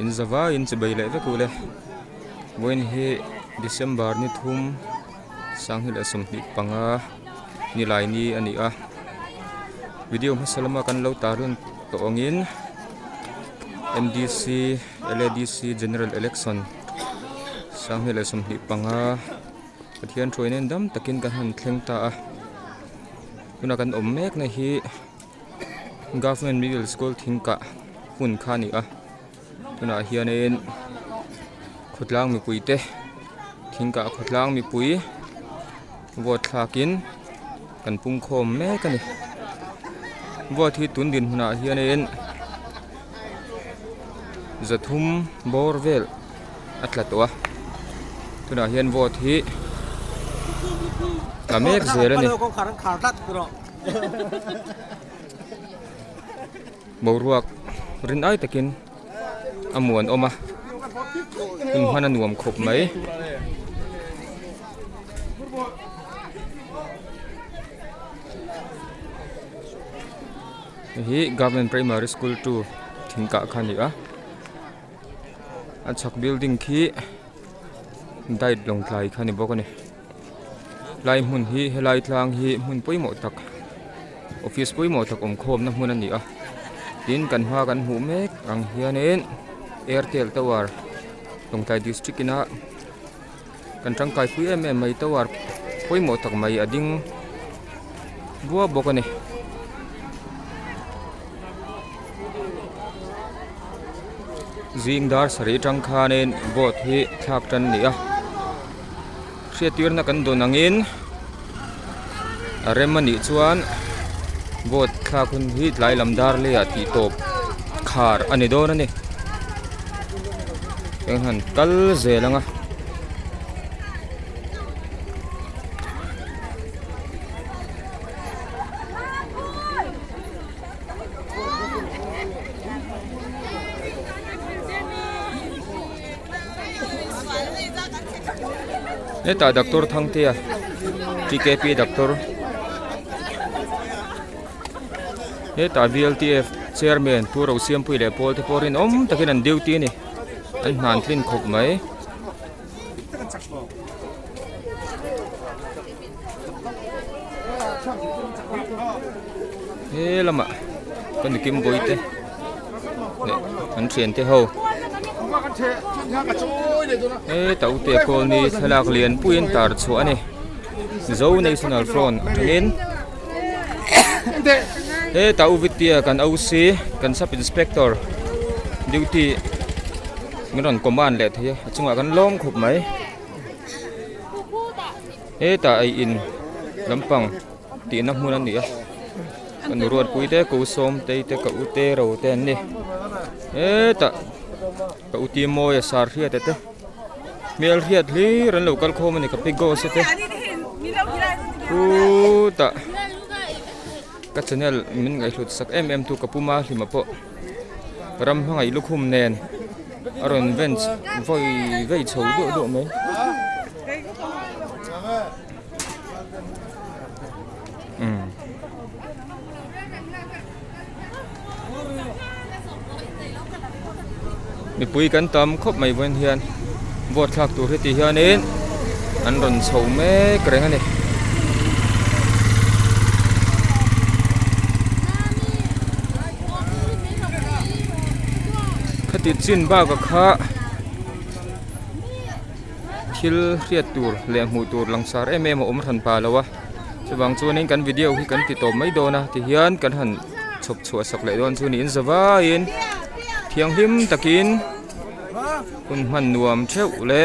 In zavaiin chibei leh vek ule. Vawiin hi December ni thum sanghnih leh 25 nilai ni a ni a. Video hmasa lama kan lo tarlan tawh angin M_D_C L_A_D_C General Election 2025 Pathian hruaina in dam takin kan han thleng ta a. Tuna kan awm mekna hi Government Middle School thingkah hmun kha a ni a tunah hianin khawtlang mipui te thingkah khawtlang mipui vote thlakin kan pungkhawm mek a ni vote hi tun dinhmunah hianin 300 bawr vel a tla tawh a tunah hian vote hi tla mek zel a ni. Boruak rin ai takin a muan awm a hun hman a nuam khawp mai. Hei hi Government Primary School 2 thingkah kha a ni a a chhak building khi diet lawngtlai kha a ni bawk a ni. Lai hmun hi helai tlang hi hmun pawimawh tak office pawimawh tak awm khawmna hmun a ni a tin kan hma kan hmuh mek ang hianin airtel tower Lawngtlai district ina kan tangkai pui em em mai tower pawimawh tak mai a ding buap bawk a ni. Zing dar sarih atang khanin boat hi thlak tan a ni a. Hriattirna kan dawn angin a rem a nih chuan vote thlak hun hi tlai lam dar leiah tih tawp khar a ni dawn a ni eng han kal zel ang a. Hetah doctor Thangtea TKP doctor hetah VLTF chairman Pu Rosiampuii leh pawl te pawh rinawm takin an duty a ni an hna an tlin khawp mai. He lamah ka ni kim bawi te leh an thian te ho he tah ute kawlni thlalak lian puiin tar chhuah a ni Zo National Front atangin he tah u Vitia kan OC kan sub inspector duty min rawn command leh thei a a chungah kan lawm khawp mai. Hetah ei in lampang tihna hmun a ni a ka nu ruatpui te ka u sawmtei te ka u te ro te an ni hetah ka u ti mawi a sar hriat te hmel hriat hlir an lo kal khawm a ni ka pi gos te khutah ka channel min ngaihhlut sak em em tu ka pu Mahlima pawh ram hmangaih lukhum nen a rawn bench vawi vei chho duah duah mai. Umm. Mipui kan tam khawp mai vawiin hian vote thlak tur heti hianin an rawn chho mek reng a ni. Khati chin bakah kha thil hriat tur leh hmuh tur langsar em em a awm hran pah lo a chuvang chuanin kan video hi kan ti tawp mai dawn a tihian kan han chhawp chhuah sak leh dawn chu niin zavaiin thianghlim takin hun hman nuam theuh le.